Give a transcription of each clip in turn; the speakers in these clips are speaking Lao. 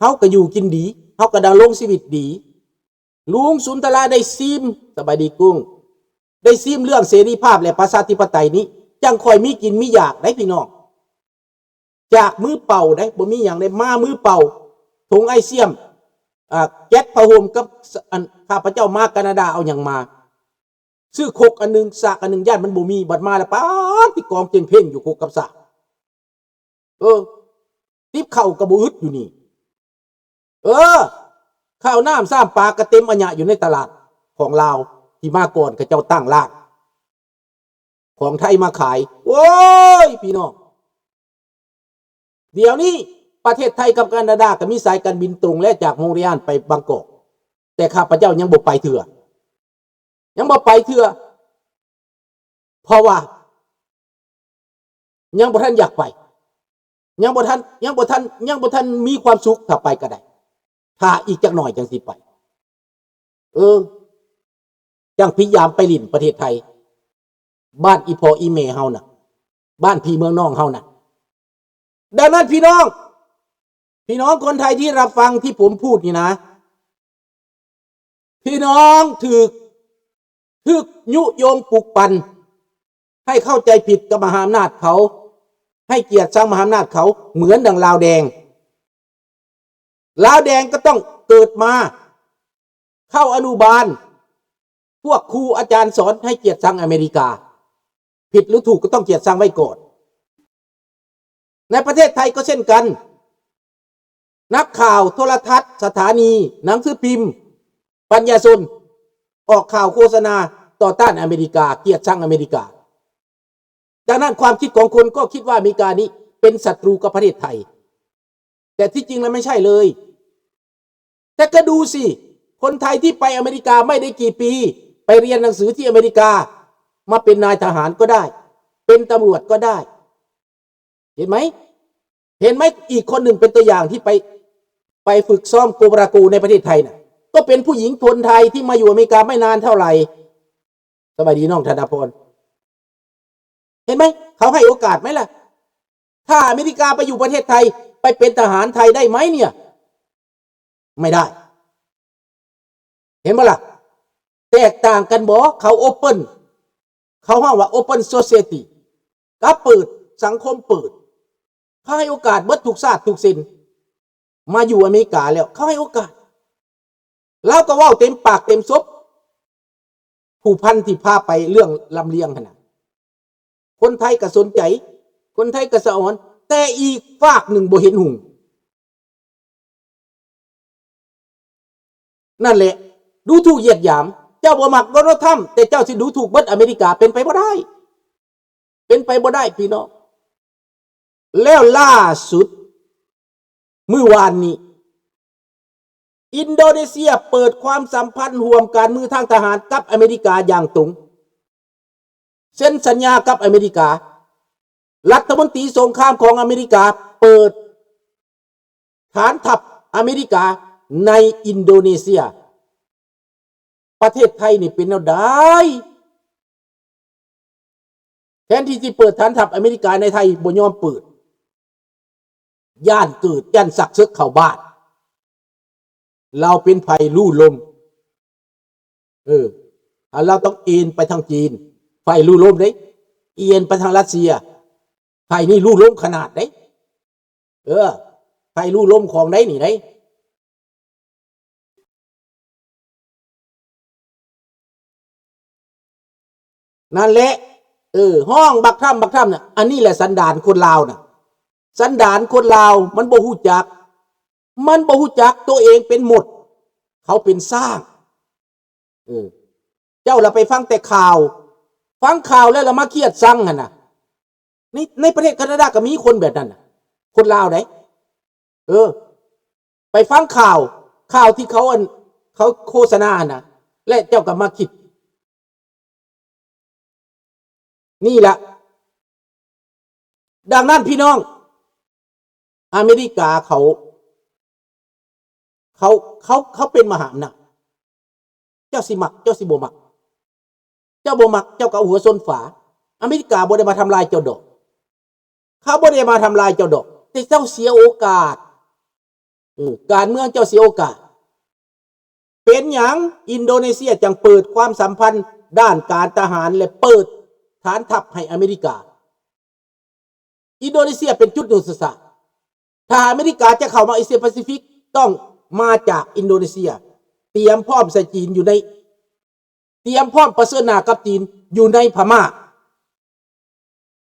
ເຮົາກໍຢູ່ກິນດີ ເຮົາກໍດຳລົງຊີວິດດີ. ລຸງສຸນທະລາໄດ້ຊີມ ສະບາຍດີກຸ້ງ ໄດ້ຊີມເລື່ອງເສລີພາບ ແລະ ປະຊາທິປະໄຕນີ້ ຈັ່ງຄ່ອຍມີກິນມີຢາກໄດ໋ພີ່ນ້ອງ. ຈາກມືເປົ່າເດ້ ບໍ່ມີຫຍັງເດ້ ມາມືເປົ່າ ຖົງໄອຊຽມ ອ່າ ແກັດຜ້າຫົ່ມກັບ ອັນ ຂ້າພະເຈົ້າມາການາດາເອົາຫຍັງມາ? ຊື້ຄົກອັນໜຶ່ງ ສາກອັນໜຶ່ງ ຢ້ານມັນບໍ່ມີ ບັດມາແລ້ວ ປາດ ຕິກອງເຈັງເພັງຢູ່ຄົກກັບສາກ. ເອີ ຕິບເຂົ້າກໍບໍ່ອຶດຢູ່ນີ້. ເອີ ເຂົ້ານ້ຳຊາມປາກໍເຕັມອະຍະຢູ່ໃນຕະຫຼາດຂອງລາວ ທີ່ມາກ່ອນເຂົາເຈົ້າຕັ້ງຮ້ານ ຂອງໄທມາຂາຍ. ໂອ້ຍ ພີ່ນ້ອງ ດຽວນີ້ປະເທດໄທກັບການາດາກໍມີສາຍການບິນຕົງແລ້ວ ຈາກໂມນຣຽນໄປບາງກອກ ແຕ່ຂ້າພະເຈົ້າຍັງບໍ່ໄປເທື່ອ ຍັງບໍ່ໄປເທື່ອ ເພາະວ່າຍັງບໍ່ທັນຢາກໄປ ຍັງບໍ່ທັນ ຍັງບໍ່ທັນ ຍັງບໍ່ທັນມີຄວາມສຸກ ຖ້າໄປກໍໄດ້ ຖ້າອີກຈັກໜ້ອຍຈັ່ງຊິໄປ. ເອີ ຈັ່ງພະຍາຍາມໄປຫຼິ້ນປະເທດໄທ ບ້ານອີ່ພໍ່ອີ່ແມ່ເຮົານະ ບ້ານພີ່ເມືອງນ້ອງເຮົານະ. ດັ່ງນັ້ນພີ່ນ້ອງ ພີ່ນ້ອງຄົນໄທທີ່ຮັບຟັງທີ່ຜົມພູດນີ້ນະ ພີ່ນ້ອງຖືກ ຖືກຍຸຍົງປຸກປັ່ນໃຫ້ເຂົ້າໃຈຜິດກັບມະຫາອຳນາດເຂົາ ໃຫ້ກຽດຊັງມະຫາອຳນາດເຂົາ ເໝືອນດັ່ງລາວແດງ. ລາວແດງກໍຕ້ອງເກີດມາ ເຂົ້າອະນຸບານ ພວກຄູອາຈານສອນໃຫ້ກຽດຊັງອາເມລິກາ ຜິດຫຼືຖືກກໍຕ້ອງກຽດຊັງໄວ້ກ່ອນ. ໃນປະເທດໄທກໍເຊັ່ນກັນ ນັກຂ່າວໂທລະທັດ ສະຖານີ ໜັງສືພິມ ປັນຍາຊົນ ອອກຂ່າວໂຄສະນາຕໍ່ຕ້ານອາເມລິກາ ກຽດຊັງອາເມລິກາ. ດັ່ງນັ້ນຄວາມຄິດຂອງຄົນກໍຄິດວ່າອາເມລິການີ້ເປັນສັດຕູກັບປະເທດໄທ ແຕ່ທີ່ຈິງແລ້ວໄມ່ໃຊ່ເລີຍ. ແຕ່ກໍດູຊິ ຄົນໄທທີ່ໄປອາເມລິກາໄມ່ໄດ້ກີ່ປີ ໄປຮຽນໜັງສືທີ່ອາເມລິກາ ມາເປັນນາຍທະຫານກໍໄດ້ ເປັນຕຳຫຼວດກໍໄດ້. ເຫັນໄໝ? ເຫັນໄໝ? ອີກຄົນໜຶ່ງເປັນຕົວຢ່າງທີ່ໄປ ໄປຝຶກຊ້ອມໂກບຣາໂກໃນປະເທດໄທນະ ກໍເປັນຜູ້ຍິງຄົນໄທທີ່ມາຢູ່ອາເມລິກາໄມ່ນານເທົ່າໃດ. ສະບາຍດີນ້ອງທະນາພອນ. ເຫັນໄໝ? ເຂົາໃຫ້ໂອກາດໄໝລະ? ຖ້າອາເມລິກາໄປຢູ່ປະເທດໄທ ໄປເປັນທະຫານໄທໄດ້ໄໝເນຍ? ໄມ່ໄດ້. ເຫັນບໍ່ລະ? ແຕກຕ່າງກັນບໍ່? ເຂົາ open ເຂົາຮ້ອງວ່າ open society ກໍເປີດ ສັງຄົມເປີດ. ເຂົາໃຫ້ໂອກາດເບິດທຸກຊາດທຸກເຊັ່ນ ມາຢູ່ອາເມລິກາແລ້ວ ເຂົາໃຫ້ໂອກາດ. ລາວກໍເວົ້າເຕັມປາກເຕັມສົບ ຜູ້ພັນທີ່ພາໄປເລື່ອງລຳລຽງຫັ້ນນະ ຄົນໄທກໍສົນໃຈ ຄົນໄທກໍສະອອນ ແຕ່ອີກຟາກໜຶ່ງບໍ່ເຫັນຫຸ່ງ. ນັ້ນແຫຼະ ດູຖູກຢຽດຫຍາມ. ເຈົ້າບໍ່ມັກໂດນັລທຳ ແຕ່ເຈົ້າຊິດູຖູກເບິດອາເມລິກາ ເປັນໄປບໍ່ໄດ້ ເປັນໄປບໍ່ໄດ້ພີ່ນ້ອງ. ແລ້ວລ່າສຸດ ມື້ວານນີ້ ອິນໂດເນເຊຍເປີດຄວາມສຳພັນຮ່ວມການມືທາງທະຫານກັບອາເມລິກາຢ່າງຕົງ ເຊັນສັນຍາກັບອາເມລິກາ. ລັດຖະມົນຕີສົງຄາມຂອງອາເມລິກາເປີດຖານທັບອາເມລິກາໃນອິນໂດເນເຊຍ. ປະເທດໄທນີ້ເປັນແນວໃດ? ແທນທີ່ຊິເປີດຖານທັບອາເມລິກາໃນໄທ ບໍ່ຍອມເປີດ ຢ້ານເກີດ ຢ້ານຊັກເສິກເຂົ້າບ້ານ. ລາວເປັນໄຟລູ້ລົມ ເອີ ອັນລາວຕ້ອງເອັນໄປທາງຈີນ ໄຟລູ້ລົມເດ້ ເອັນໄປທາງຣັດເຊຍ ໄຟນີ້ລູ້ລົມຂະໜາດເດ້. ເອີ ໄຟລູ້ລົມຂອງໃດນີ້ໃດ. ນັ້ນແຫຼະ ເອີ ຮ້ອງບັກທຳ ບັກທຳນະ ອັນນີ້ແຫຼະສັນດານຄົນລາວນະ. ສັນດານຄົນລາວມັນບໍ່ຮູ້ຈັກ ມັນບໍ່ຮູ້ຈັກ ໂຕເອງເປັນມົດ ເຂົາເປັນຊ້າງ. ເອີ ເຈົ້າລະໄປຟັງແຕ່ຂ່າວ ຟັງຂ່າວແລ້ວລະມາກຽດຊັງຫັ້ນນະ. ໃນ ໃນປະເທດການາດາກໍມີຄົນແບບນັ້ນນະ ຄົນລາວໃດ. ເອີ ໄປຟັງຂ່າວ ຂ່າວທີ່ເຂົາ ອັນ ເຂົາໂຄສະນາຫັ້ນນະ ແລະເຈົ້າກໍມາຄິດ. ນີ້ລະ ດັ່ງນັ້ນພີ່ນ້ອງ ອາເມລິກາເຂົາ ເຂົາ ເຂົາ ເຂົາເປັນມະຫາອຳນາດ ເຈົ້າຊິມັກ ເຈົ້າຊິບໍ່ມັກ ເຈົ້າບໍ່ມັກ ເຈົ້າກໍເອົາຫົວຊົນຝາ. ອາເມລິກາບໍ່ໄດ້ມາທຳລາຍເຈົ້າດອກ ເຂົາບໍ່ໄດ້ມາທຳລາຍເຈົ້າດອກ ແຕ່ເຈົ້າເສຍໂອກາດ. ເອີ ການເມືອງເຈົ້າເສຍໂອກາດ. ເປັນຫຍັງອິນໂດເນເຊຍຈັ່ງເປີດຄວາມສຳພັນດ້ານການທະຫານ ແລະ ເປີດຖານທັບໃຫ້ອາເມລິກາ? ອິນໂດເນເຊຍເປັນຈຸດຍຸດທະສາດ. ຖ້າອາເມລິກາຈະເຂົ້າມາເອເຊຍປາຊີຟິກ ຕ້ອງມາຈາກອິນໂດເນເຊຍ. ຕຽມພ້ອມໃສ່ຈີນຢູ່ໃນ ຕຽມພ້ອມປະເຊີນໜ້າກັບຈີນຢູ່ໃນພະມ້າ.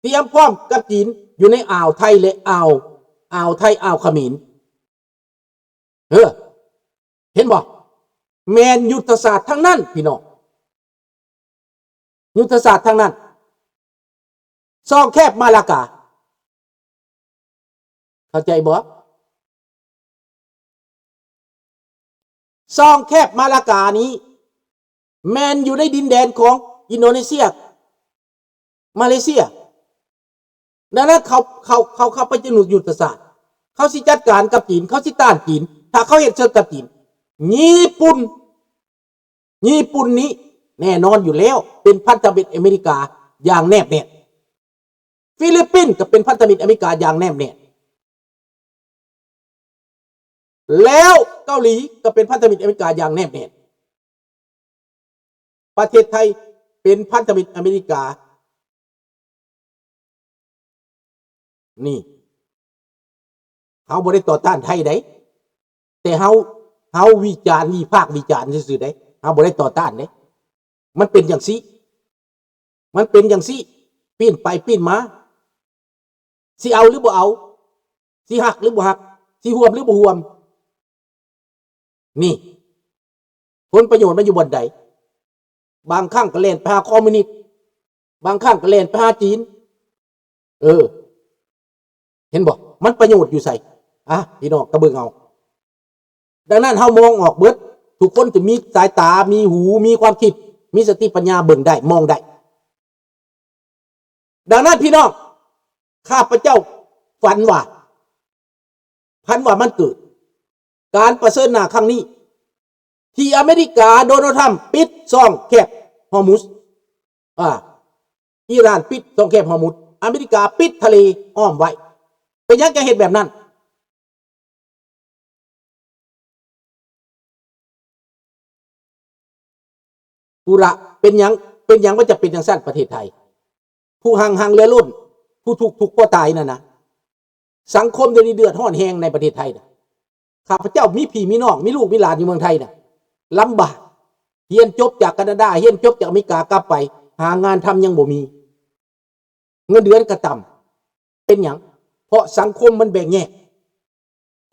ຕຽມພ້ອມກັບຈີນຢູ່ໃນອ່າວໄທ ແລະ ອ່າວ ອ່າວໄທ ອ່າວຂະເໝນ. ເອີ ເຫັນບໍ່? ແມ່ນຍຸດທະສາດທັງນັ້ນ ພີ່ນ້ອງ, ຍຸດທະສາດທັງນັ້ນ. ຊ່ອງແຄບມາລາກາ ເຂົ້າໃຈບໍ່? ຊ່ອງແຄບມາລາການີ້ ແມ່ນຢູ່ໃນດິນແດນຂອງອິນໂດເນເຊຍ ມາເລເຊຍ. ດັ່ງນັ້ນເຂົາ ເຂົາ ເຂົາ ເຂົາໄປຈະໜູດຍຸດທະສາດ. ເຂົາຊິຈັດການກັບຈີນ, ເຂົາຊິຕ້ານຈີນ ຖ້າເຂົາເຮັດເຊິ່ງກັບຈີນ. ຍີ່ປຸ່ນ ຍີ່ປຸ່ນນີ້ແນ່ນອນຢູ່ແລ້ວ ເປັນພັນທະມິດອາເມລິກາຢ່າງແນບແໜ້ນ. ຟີລິບປິນກໍເປັນພັນທະມິດອາເມລິກາຢ່າງແນບແໜ້ນ. ແລ້ວເກົາຫຼີກໍເປັນພັນທະມິດອາເມລິກາຢ່າງແນບແໜ້ນ. ປະເທດໄທເປັນພັນທະມິດອາເມລິກາ. ນີ້ ເຮົາບໍ່ໄດ້ຕໍ່ຕ້ານໄທໃດ໋ ແຕ່ເຮົາ ເຮົາວິຈານ ວິພາກວິຈານຊື່ໆໃດ໋. ເຮົາບໍ່ໄດ້ຕໍ່ຕ້ານເດ້. ມັນເປັນຈັ່ງຊີ້ ມັນເປັນຈັ່ງຊີ້ ປີ້ນໄປປີ້ນມາ. ຊິເອົາຫຼືບໍ່ເອົາ? ຊິຮັກຫຼືບໍ່ຮັກ? ຊິຮ່ວມຫຼືບໍ່ຮ່ວມ? ນີ້ ຜົນປະໂຫຍດມັນຢູ່ບ່ອນໃດ? ບາງຄັ້ງກໍແລ່ນໄປຫາຄອມມູນິດ, ບາງຄັ້ງກໍແລ່ນໄປຫາຈີນ. ເອີ ເຫັນບໍ່? ມັນປະໂຫຍດຢູ່ໃສ? ອ່ະ ພີ່ນ້ອງກໍເບິ່ງເອົາ. ດັ່ງນັ້ນເຮົາມອງອອກເບິດ, ທຸກຄົນຈະມີສາຍຕາ, ມີຫູ, ມີຄວາມຄິດ, ມີສະຕິປັນຍາເບິ່ງໄດ້, ມອງໄດ້. ດັ່ງນັ້ນພີ່ນ້ອງ, ຂ້າພະເຈົ້າຝັນວ່າ, ຝັນວ່າມັນເກີດການປະເຊີນໜ້າຄັ້ງນີ້ ທີ່ອາເມລິກາ ໂດນັລ ທຣຳ ປິດຊ່ອງແຄບຮອຣ໌ມຸດ, ອາ ອີຣານປິດຊ່ອງແຄບຮອຣ໌ມຸດ, ອາເມລິກາປິດທະເລອ້ອມໄວ້. ເປັນຫຍັງຈັ່ງເຮັດແບບນັ້ນ? ປຸລະ ເປັນຫຍັງ ເປັນຫຍັງມັນຈະເປັນຈັ່ງຊັ້ນປະເທດໄທ? ຜູ້ຮັ່ງ ຮັ່ງເຫຼືອລົ້ນ, ຜູ້ທຸກ ທຸກພໍຕາຍນັ້ນນະ. ສັງຄົມດຽວນີ້ເດືອດຮ້ອນແຮງໃນປະເທດໄທນະ. ຂ້າພະເຈົ້າມີພີ່ມີນ້ອງ ມີລູກມີຫຼານຢູ່ເມືອງໄທນະ ລຳບາກ. ຮຽນຈົບຈາກການາດາ, ຮຽນຈົບຈາກອາເມລິກາ ກັບໄປຫາງານທຳຍັງບໍ່ມີ. ເງິນເດືອນກໍຕ່ຳ. ເປັນຫຍັງ? ເພາະສັງຄົມມັນແບ່ງແຍກ.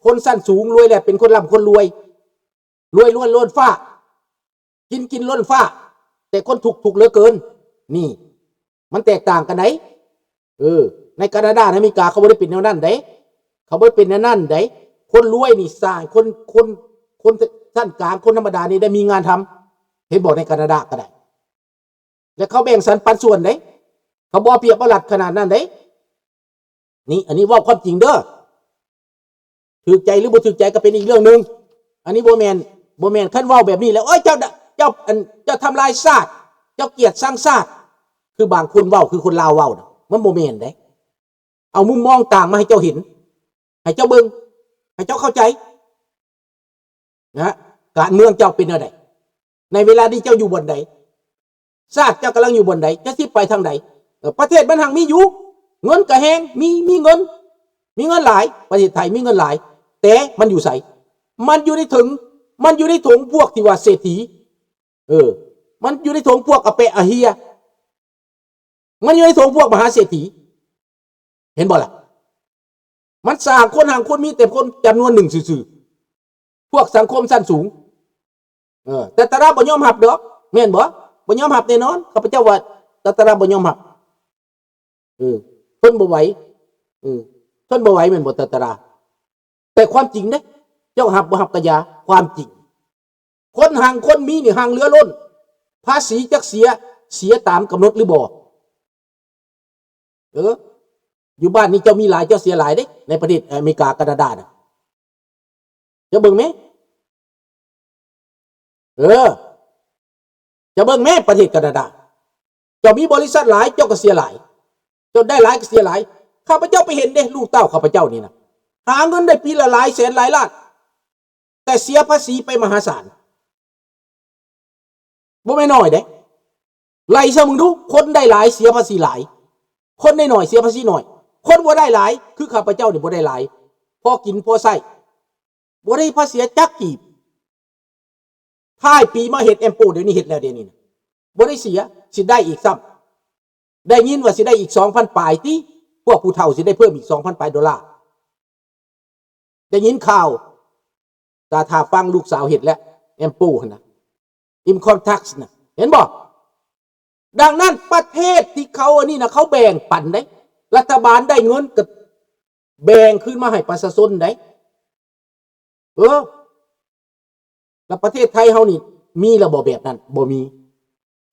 ຄົນຊັ້ນສູງລວຍແລ້ວເປັນຄົນລ່ຳຄົນລວຍ, ລວຍລ້ວນລົ້ນຟ້າ, ກິນກິນລົ້ນຟ້າ, ແຕ່ຄົນທຸກທຸກເຫຼືອເກີນ. ນີ້ ມັນແຕກຕ່າງກັນໃດ໋. ເອີ ໃນການາດາ ໃນອາເມລິກາ ເຂົາບໍ່ໄດ້ເປັນແນວນັ້ນເດ້. ເຂົາບໍ່ໄດ້ເປັນແນວນັ້ນເດ້. ຄົນລວຍນີ້ສ້າງ ຄົນ ຄົນ ຄົນຊັ້ນກາງ ຄົນທຳມະດານີ້ໄດ້ມີງານທຳ. ເຫັນບໍ່ ໃນການາດາກໍໄດ້. ແລະເຂົາແບ່ງສັນປັນສ່ວນເດ້. ເຂົາບໍ່ເອົາປຽບເອົາລັດຂະໜາດນັ້ນເດ້. ນີ້ ອັນນີ້ເວົ້າຄວາມຈິງເດີ. ຖືກໃຈຫຼືບໍ່ຖືກໃຈກໍເປັນອີກເລື່ອງໜຶ່ງ. ອັນນີ້ບໍ່ແມ່ນ ບໍ່ແມ່ນ ຄັນເວົ້າແບບນີ້ແລ້ວ ໂອ້ຍ ເຈົ້າ ເຈົ້າ ອັນ ເຈົ້າທຳລາຍຊາດ, ເຈົ້າກຽດຊັງຊາດ. ຄືບາງຄົນເວົ້າ ຄືຄົນລາວເວົ້ານະ ມັນບໍ່ແມ່ນເດ້. ເອົາມຸມມອງຕ່າງມາໃຫ້ເຈົ້າເຫັນ, ໃຫ້ເຈົ້າເບິ່ງ, ໃຫ້ເຈົ້າເຂົ້າໃຈ. ນະ ການເມືອງເຈົ້າເປັນແນວໃດ? ໃນເວລານີ້ເຈົ້າຢູ່ບ່ອນໃດ? ຊາດເຈົ້າກຳລັງຢູ່ບ່ອນໃດ? ເຈົ້າຊິໄປທາງໃດ? ເອີ ປະເທດມັນຮັ່ງມີຢູ່, ເງິນກະແຮງ, ມີ ມີເງິນ, ມີເງິນຫຼາຍ, ປະເທດໄທມີເງິນຫຼາຍ, ແຕ່ມັນຢູ່ໃສ? ມັນຢູ່ໃນເຖິງ, ມັນຢູ່ໃນຖົງພວກທີ່ວ່າເສດຖີ, ເອີ ມັນຢູ່ໃນຖົງພວກອາແປະອາເຮຍ. ມັນຢູ່ໃນໂຖງພວກມະຫາເສດຖີ ເຫັນບໍ່ລະ? ມັນສ້າງຄົນຮັ່ງຄົນມີແຕ່ຄົນຈຳນວນໜຶ່ງຊື່ໆ ພວກສັງຄົມຊັ້ນສູງ. ເອີ ແຕ່ຕາດາບໍ່ຍອມຮັບດອກ ແມ່ນບໍ່? ບໍ່ຍອມຮັບແນ່ນອນ. ຂ້າພະເຈົ້າວ່າຕາດາບໍ່ຍອມຮັບ. ເອີ ທົນບໍ່ໄຫວ. ເອີ ທົນບໍ່ໄຫວແມ່ນບໍ່ຕາດາ? ແຕ່ຄວາມຈິງເດ້ ເຈົ້າຮັບບໍ່ຮັບກະຢ່າ ຄວາມຈິງ ຄົນຮັ່ງຄົນມີນີ້ຮັ່ງເຫຼືອລົ້ນ ພາສີຈັກເສຍ ເສຍຕາມກຳນົດຫຼືບໍ່? ເອີ ຢູ່ບ້ານນີ້ເຈົ້າມີຫຼາຍ ເຈົ້າເສຍຫຼາຍເດ້ ໃນປະເທດອາເມລິກາ ການາດານະ ເຈົ້າເບິ່ງແມ. ເອີ ເຈົ້າເບິ່ງແມ ປະເທດການາດາ ເຈົ້າມີບໍລິສັດຫຼາຍ ເຈົ້າກໍເສຍຫຼາຍ ເຈົ້າໄດ້ຫຼາຍກໍເສຍຫຼາຍ. ຂ້າພະເຈົ້າໄປເຫັນເດ້ ລູກເຕົ້າຂ້າພະເຈົ້ານີ້ນະ ຫາເງິນໄດ້ປີລະຫຼາຍແສນຫຼາຍລ້ານ ແຕ່ເສຍພາສີໄປມະຫາສານ ບໍ່ແມ່ນນ້ອຍເດ້. ໄລ່ຊະເບິ່ງດູ, ຄົນໄດ້ຫຼາຍເສຍພາສີຫຼາຍ, ຄົນໄດ້ໜ້ອຍເສຍພາສີໜ້ອຍ. ຄົນບໍ່ໄດ້ຫຼາຍ ຄືຂ້າພະເຈົ້ານີ້ບໍ່ໄດ້ຫຼາຍ, ພໍກິນພໍໃຊ້, ບໍ່ໄດ້ພາສີຈັກກີບ. ທ້າຍປີມາເຮັດແອມໂປ ດຽວນີ້ເຮັດແລ້ວ ດຽວນີ້ນະ ບໍ່ໄດ້ເສຍ, ຊິໄດ້ອີກຊ້ຳ. ໄດ້ຍິນວ່າຊິໄດ້ອີກສອງພັນປາຍຕິ, ພວກຜູ້ເຖົ້າຊິໄດ້ເພີ່ມອີກສອງພັນປາຍໂດລາ. ໄດ້ຍິນຂ່າວ, ຕາຖ້າຟັງລູກສາວເຮັດແລ້ວ ແອມໂປຫັ້ນນະ, ອິນຄອມແທັກນະ, ເຫັນບໍ່? ດັ່ງນັ້ນປະເທດທີ່ເຂົາອັນນີ້ນະ ເຂົາແບ່ງປັນເດ້, ລັດຖະບານໄດ້ເງິນກໍແບ່ງຄືນມາໃຫ້ປະຊາຊົນເດ້. ເອີ ແລ້ວປະເທດໄທເຮົານີ້ມີລະບໍ່ແບບນັ້ນ? ບໍ່ມີ.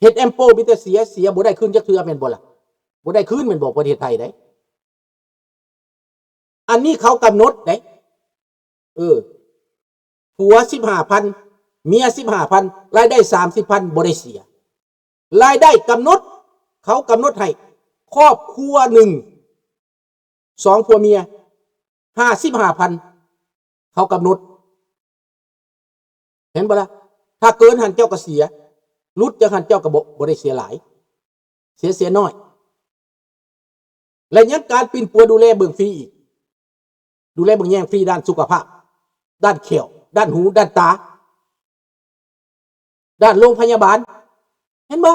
ເຮັດແອມໂປມີແຕ່ເສຍ, ເສຍບໍ່ໄດ້ຄືນຈັກເທື່ອແມ່ນບໍ່ລະ? ບໍ່ໄດ້ຄືນແມ່ນບໍ່? ປະເທດໄທເດ້. ອັນນີ້ເຂົາກຳນົດເດ້. ເອີ ຜົວສິບຫ້າພັນ ເມຍສິບຫ້າພັນ ລາຍໄດ້ສາມສິບພັນ ບໍ່ໄດ້ເສຍ. ລາຍໄດ້ກຳນົດ, ເຂົາກຳນົດໃຫ້ຄອບຄົວໜຶ່ງ ສອງຜົວເມຍ ຫ້າສິບຫ້າພັນ ເຂົາກຳນົດ. ເຫັນບໍ່ລະ? ຖ້າເກີນຫັ້ນເຈົ້າກໍເສຍ, ຫຼຸດຈາກຫັ້ນເຈົ້າກໍບໍ່, ບໍ່ໄດ້ເສຍຫຼາຍ, ເສຍ, ເສຍນ້ອຍ. ແລະ ຍັງການປິ່ນປົວດູແລເບິ່ງຟຣີອີກ, ດູແລເບິ່ງແຍງຟຣີດ້ານສຸຂະພາບ, ດ້ານແຂ້ວ, ດ້ານຫູ, ດ້ານຕາ, ດ້ານໂລງພະຍາບານ. ເຫັນບໍ່?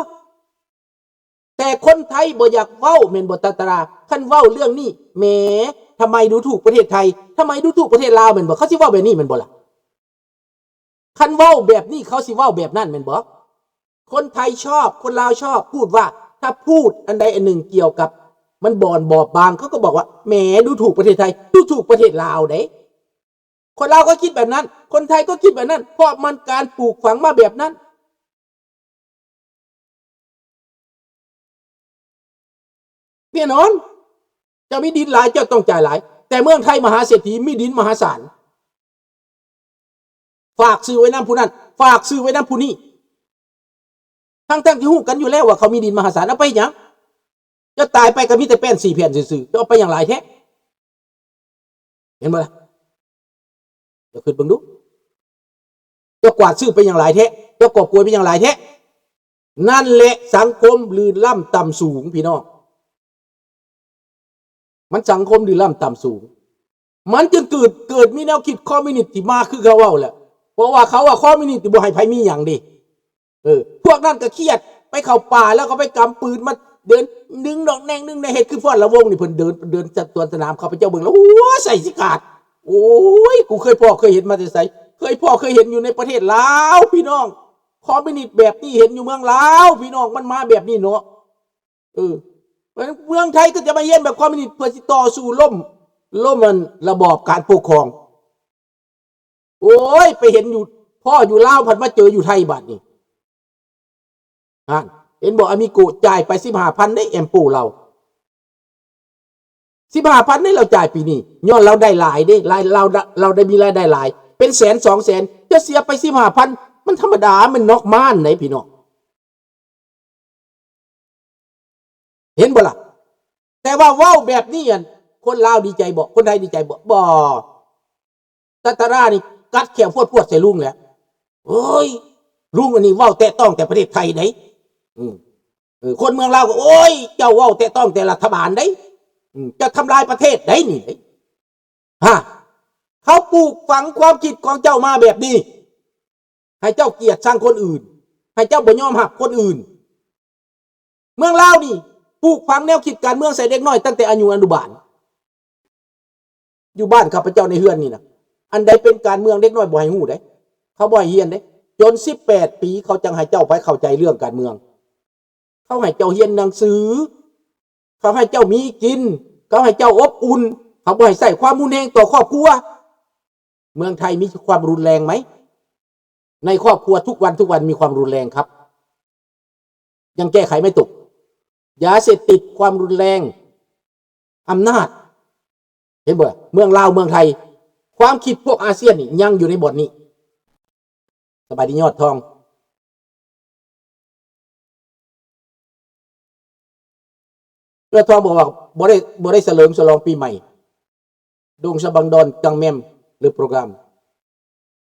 ແຕ່ຄົນໄທບໍ່ຢາກເວົ້າແມ່ນບໍ່ ຕາຕະລາ? ຄັນເວົ້າເລື່ອງນີ້ ແໝ ທຳໄມດູຖູກປະເທດໄທ? ທຳໄມດູຖູກປະເທດລາວແມ່ນບໍ່? ເຂົາຊິເວົ້າແບບນີ້ແມ່ນບໍ່ລະ? ຄັນເວົ້າແບບນີ້ ເຂົາຊິເວົ້າແບບນັ້ນແມ່ນບໍ່? ຄົນໄທຊອບ, ຄົນລາວຊອບ ພູດວ່າ ຖ້າພູດອັນໃດອັນໜຶ່ງກ່ຽວກັບມັນບ່ອນບອບບາງ ເຂົາກໍບອກວ່າ ແໝ ດູຖູກປະເທດໄທ, ດູຖູກປະເທດລາວເດ້. ຄົນລາວກໍຄິດແບບນັ້ນ, ຄົນໄທກໍຄິດແບບນັ້ນ, ເພາະມັນການປູກຝັງມາແບບນັ້ນ. ແນ່ນອນ, ເຈົ້າມີດິນຫຼາຍ ເຈົ້າຕ້ອງຈ່າຍຫຼາຍ. ແຕ່ເມືອງໄທມະຫາເສດຖີ ມີດິນມະຫາສານ, ຝາກຊື່ໄວ້ນຳຜູ້ນັ້ນ, ຝາກຊື່ໄວ້ນຳຜູ້ນີ້, ທັງໆທີ່ຮູ້ກັນຢູ່ແລ້ວວ່າເຂົາມີດິນມະຫາສານ. ເອົາໄປຫຍັງ? ເຈົ້າຕາຍໄປກໍມີແຕ່ແປ້ນສີ່ແຜ່ນຊື່ໆ, ເຈົ້າເອົາໄປຫຍັງຫຼາຍແທ້? ເຫັນບໍ່ລະ? ເຈົ້າຄິດເບິ່ງດູ, ເຈົ້າກວາດຊື້ໄປຫຍັງຫຼາຍແທ້? ເຈົ້າກອບໂກຍໄປຫຍັງຫຼາຍແທ້? ນັ້ນແຫຼະສັງຄົມລື່ນລ້ຳຕ່ຳສູງ ພີ່ນ້ອງ, ມັນສັງຄົມລື່ນລ້ຳຕ່ຳສູງ. ມັນຈຶ່ງເກີດ, ເກີດມີແນວຄິດຄອມມິວນິດທີ່ມາ ຄືເຂົາເວົ້າແຫຼະ, ເພາະວ່າເຂົາວ່າຄອມມິວນິດນີ້ບໍ່ໃຫ້ໃຜມີຫຍັງເດ້. ເອີ ພວກນັ້ນກໍຄຽດ, ໄປເຂົ້າປ່າແລ້ວກໍໄປກຳປືນມາເດີນດຶງດອກແໜ່ງ ດຶງແໜ່ງ ເຮັດຄືຟ້ອນລະວົງນີ້. ເພິ່ນເດີນ, ເດີນສະ, ສວນສະໜາມ ຂ້າພະເຈົ້າເບິ່ງແລ້ວ ໂອ້ຍ ໃສ່ຊິຂາດ. ໂອ້ຍ ກູເຄີຍພໍເຄີຍເຫັນມາແຕ່ໃສ? ເຄີຍພໍເຄີຍເຫັນຢູ່ໃນປະເທດລາວ ພີ່ນ້ອງ. ຄອມມິວນິດແບບນີ້ເຫັນຢູ່ເມືອງລາວ ພີ່ນ້ອງ, ມັນມາແບບນີ້ເນາະ. ເອີ ເມືອງໄທກໍຈະມາຮຽນແບບຄອມມິວນິດ ເພື່ອຊິຕໍ່ສູ້ລົ້ມ, ລົ້ມອັນລະບອບການປົກຄອງ. ໂອ້ຍ ໄປເຫັນຢູ່, ພໍ້ຢູ່ລາວ ພັດມາເຈີຢູ່ໄທບາດນີ້. ຫັ້ນ ເຫັນບໍ່ ອາມິໂກະ ຈ່າຍໄປສິບຫ້າພັນເດ້ ແອມໂປລາວ ສິບຫ້າພັນເດ້ ລາວຈ່າຍປີນີ້ ຍ້ອນລາວໄດ້ຫຼາຍເດ້ ລາຍ ລາວ ລາວໄດ້ມີລາຍໄດ້ຫຼາຍ ເປັນແສນສອງແສນ ຈະເສຍໄປສິບຫ້າພັນ ມັນທຳມະດາ ມັນນອກມານເດ້ ພີ່ນ້ອງ. ເຫັນບໍ່ລະ? ແຕ່ວ່າເວົ້າແບບນີ້ ອັນ ຄົນລາວດີໃຈບໍ່? ຄົນໄທດີໃຈບໍ່? ບໍ່. ຕາຕາຣານີ້ກັດແຂ້ວພວດໆໃສ່ລຸງແຫຼະ. ໂອ້ຍ ລຸງອັນນີ້ເວົ້າແຕະຕ້ອງແຕ່ປະເທດໄທເດ້. ອືມ ເອີ ຄົນເມືອງລາວກໍ ໂອ້ຍ ເຈົ້າເວົ້າແຕະຕ້ອງແຕ່ລັດຖະບານເດ້. ອືມ ເຈົ້າທຳລາຍປະເທດໄດ້ນີ້ເດ້. ຮະ ເຂົາປູກຝັງຄວາມຄິດຂອງເຈົ້າມາແບບນີ້. ໃຫ້ເຈົ້າກຽດຊັງຄົນອື່ນ, ໃຫ້ເຈົ້າບໍ່ຍອມຮັບຄົນອື່ນ. ເມືອງລາວນີ້ ປູກຝັງແນວຄິດການເມືອງໃສ່ເດັກນ້ອຍຕັ້ງແຕ່ອາຍຸອະນຸບານ. ຢູ່ບ້ານຂ້າພະເຈົ້າໃນເຮືອນນີ້ນະ ອັນໃດເປັນການເມືອງເດັກນ້ອຍບໍ່ໃຫ້ຮູ້ເດ້, ເຂົາບໍ່ໃຫ້ຮຽນເດ້. ຈົນສິບແປດປີ ເຂົາຈັ່ງໃຫ້ເຈົ້າໄປເຂົ້າໃຈເລື່ອງການເມືອງ. ເຂົາໃຫ້ເຈົ້າຮຽນໜັງສື, ເຂົາໃຫ້ເຈົ້າມີກິນ, ເຂົາໃຫ້ເຈົ້າອົບອຸ່ນ, ເຂົາບໍ່ໃຫ້ໃຊ້ຄວາມຮຸນແຮງຕໍ່ຄອບຄົວ. ເມືອງໄທມີຄວາມຮຸນແຮງໄໝ? ໃນຄອບຄົວທຸກວັນ, ທຸກວັນມີຄວາມຮຸນແຮງຄັບ. ຍັງແກ້ໄຂໄມ່ຕົກ. ຢາເສບຕິດ, ຄວາມຮຸນແຮງ, ອຳນາດ. ເຫັນບໍ່? ເມືອງລາວ, ເມືອງໄທ, ຄວາມຄິດພວກອາຊຽນນີ້ຍັງຢູ່ໃນບ່ອນນີ້. ສະບາຍດີຍອດທອງ. ຍອດທອງບອກວ່າ ບໍ່ໄດ້, ບໍ່ໄດ້ສະເຫຼີມສະຫຼອງປີໃໝ່. ດົງສະບັງດອນ ກາງແມມ ຫຼື ໂປຣກຣາມ.